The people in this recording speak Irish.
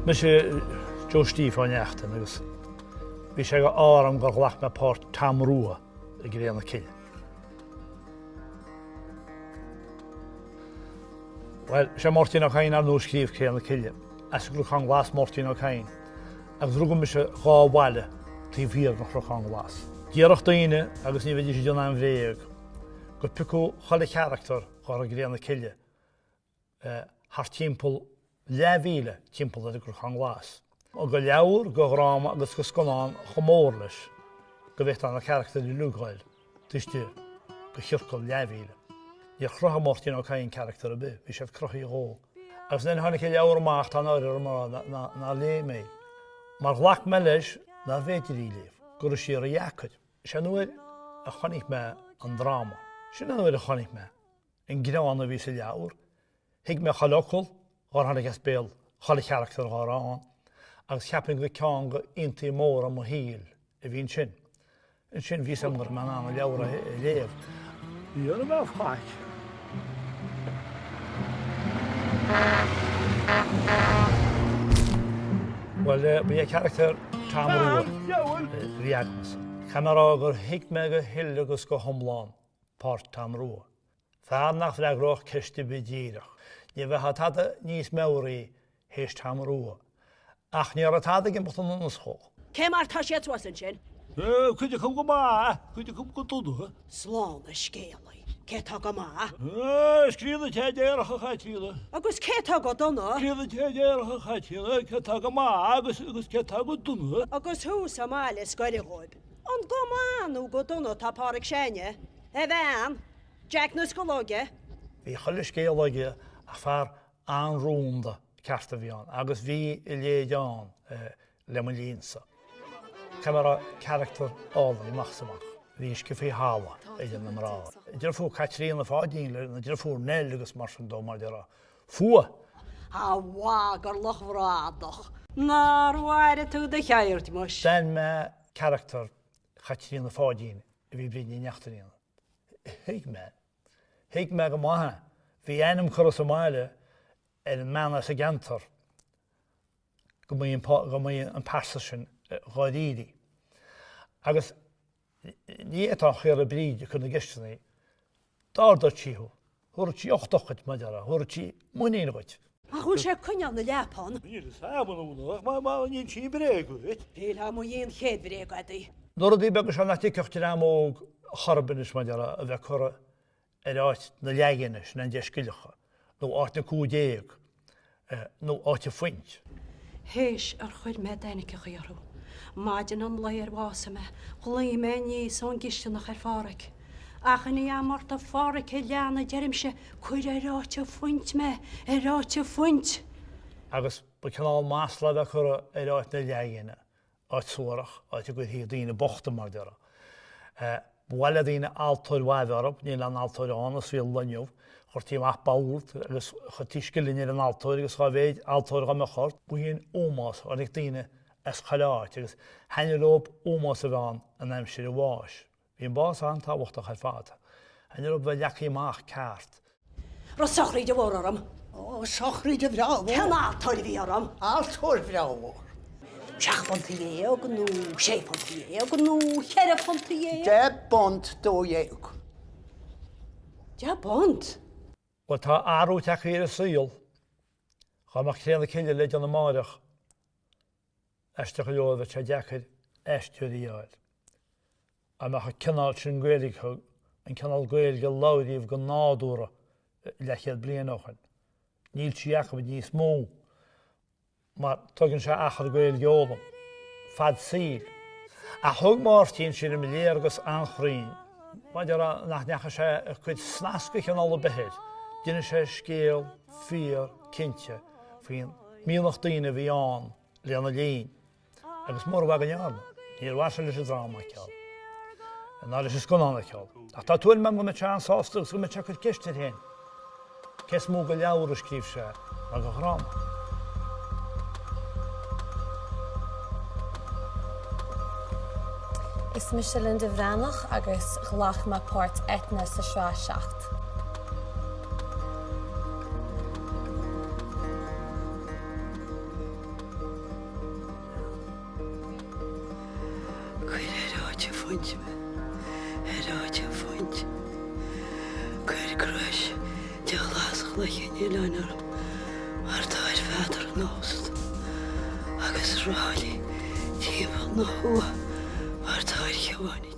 Mise Joe Steve Ó Neachtain agus bhí sé go ádh orm gur ghlac mé páirt Tom Rua i gCré na Cille. Bhuel, sé Máirtín Ó Cadhain ar ndóigh a scríobh Cré na Cille, as an gCnocán Glas Máirtín Ó Cadhain, agus rugadh mise dhá bhaile taobh thiar den Chnocán Glas. Déarfadh daoine, agus ní bheidís ag déanamh aon bhréag, gur piocadh chuile charachtar dhá raibh i gCré na Cille thart timpeall leathmhíle timpeall ar an gCnocán Glas. Go leabhar, go dhráma agus go scannán chomh mór leis go bhféadfá na carachtair uilig a fháil taobh istigh de chiorcal leathmhíle. Níor chruthaigh Máirtín Ó Cadhain carachtar ar bith, bhí siad cruthaithe dhó. Agus nuair a tháinig an leabhar amach tá náire orm a rá nár léigh mé í. Mar ghlac mé leis nárbh fhéidir í a léamh, go raibh sí ro-dheacair. Sé an uair a chonaic mé an dráma, sin an uair a chonaic mé an greann a bhí sa leabhar, thuig mé chuile fhocal dhár tháinig as béal chuile charachtar dhá raibh ann, agus cheapfainn gur ceann de iontaí móra mo shaoil a bhí ansin. Ansin bhí 'fhios a'm go raibh mé in ann an leabhar a léamh. Ní raibh mé faic. Bhuel, ba é carachtar Tom Rua a bhí agamsa. Caithfidh mé a rá gur thuig mé go huile agus go hiomlán páirt Tom Rua. Fear nach bhfreagródh ceist ar bith díreach. Ní bheadh tada níos meabhraí théis Tom Rua. Ach ní raibh tada ag imeacht anuas dhó. Cé mar tá siad suas ansin? Cuid acu go maith, cuid acu go dona. Slán an scéalaí. Cé tá go maith? Is críonna té a déarfadh, a Chaitríona. Agus cé tá go dona? Críonna té a déarfadh, a Chaitríona, cé tá go maith agus agus cé tá go dona. Agus thuas sa mbaile is gaire dhóibh. An go maith nó go dona tá Páraic s'againne? A bhean? Jack na Scolóige? Bhí chuile scéal aige ach fear an-rúnda ceart a bhí ann agus bhí a leithéid ann le mo linnsa. Caithfidh mé a rá carachtar álainn amach is amach. Bhí uisce faoi thalamh idir na mná. Deirfiúr Caitríona Pháidín lena deirfiúr Nell agus mar sin dó mar déarfá. Fuath! A mhagarlach bhradach! Nár mhaire tú do cheird, muis! D'aithin mé carachtar Chaitríona Pháidín a bhí Bríd Ní Neachtain a dhéanamh. Thuig mé. Thuig mé go maith é. Bhí ainm curtha sa mbaile ar an mbean as an gceantar go mba í an pearsa sin dháiríre. Agus ní fhéadfá a chur ar Bríd ag cur na gceisteanna. D'ardódh sí thú. Thabharfadh sí uchtach dhuit, mar a déarfá. Thabharfadh sí muinín dhuit. Ach bhfuil sé ag coinneáil na leapán? Níl fhios a'm an bhfuil ach má níl sí bréag dhuit. Níl a'm ó Dhia an chéad bhréag a'd í. Na rudaí beaga seo nach dtuigfeadh dream óg chor ar bith anois, mar a déarfá, a bheith curtha ar áit na leathghine, sin an deich scilleacha, nó áit na 15, nó áit an phuint. Théis ar chuir mé d'ainniceachaí orthu, maidin an lae ar bhásaigh mé, ghlaoigh mé aníos ón gcisteanach ar Phádhraic. Achainí a'm ort a Phádhraic a leana, deirimse, cuir ar áit an phuint mé, ar áit an phuint! Agus ba cineál masla a bheith curtha ar áit na leathghine áit suarach, áit a gcuirthí daoine bochta, mar a déarfá. Ba mhaith le daoine altóir mhaith a bheith orthu, níl aon altóir ann sa saol inniu. Chuirtí amach bord agus chuirtí scillin ar an altóir agus dhá mhéid altóir dhá mbeadh ort. B'in ómós, tháinig daoine as chuile áit agus thaitnigh leo ómós a bheith ann in aimsir an bháis. Bhí an bás an-tábhachtach ar fad. Thaitnigh leo bheith leagtha amach ceart. Raibh sochraíde mhór orm. Ó, sochraíde bhreá mhór. Cén altóir a bhí orm? Altóir bhreá mhór. Seacht bpunta dhéag nó sé phunta dhéag nó cheithre phunta dhéag. Deich bpunt 12. Deich bpunt? Bhuel, tá athrú tagtha ar an saol. Dhá mbeadh Cré na Cille le déanamh amáireach, Aisteach go leor bheadh sé deacair aisteoirí a fháil. A mbeadh an cineál sin Gaeilge, an cineál Gaeilge a labhraíodh go nádúrtha leathchéad bliain ó shin. Níl sí acu níos mó mar tugann sé achar Gaeilge a fhoghlaim. Fad saoil. Ach thug Máirtín sílim léargas an-chruinn maidir le nach ndeachaigh sé ag cur snas de chineál ar bith air. D'inis sé scéal fíor cinnte faoin mianach daoine a bhí ann lena linn, agus mura mhaith go ndearna, níor mhaith sé leis an dráma a fheiceáil, ná leis an scannán a fheiceáil. Ach tá tuairim agam go mbeidh sé an-sásta agus go mbeidh sé ag cur ceist air féin cé is mó de leabhar a scríobh sé ná de dhráma. Is mise Linda Bhreathnach agus ghlac mé páirt Eithne sa sraith 7. phunt mé, ar áit an phunt. Cuir crois de ghlas-chloich an oileáin orm mar tá ar Pheadar an óst, agus ráillí timpeall na hUaighe mar tá ar Shiobhán.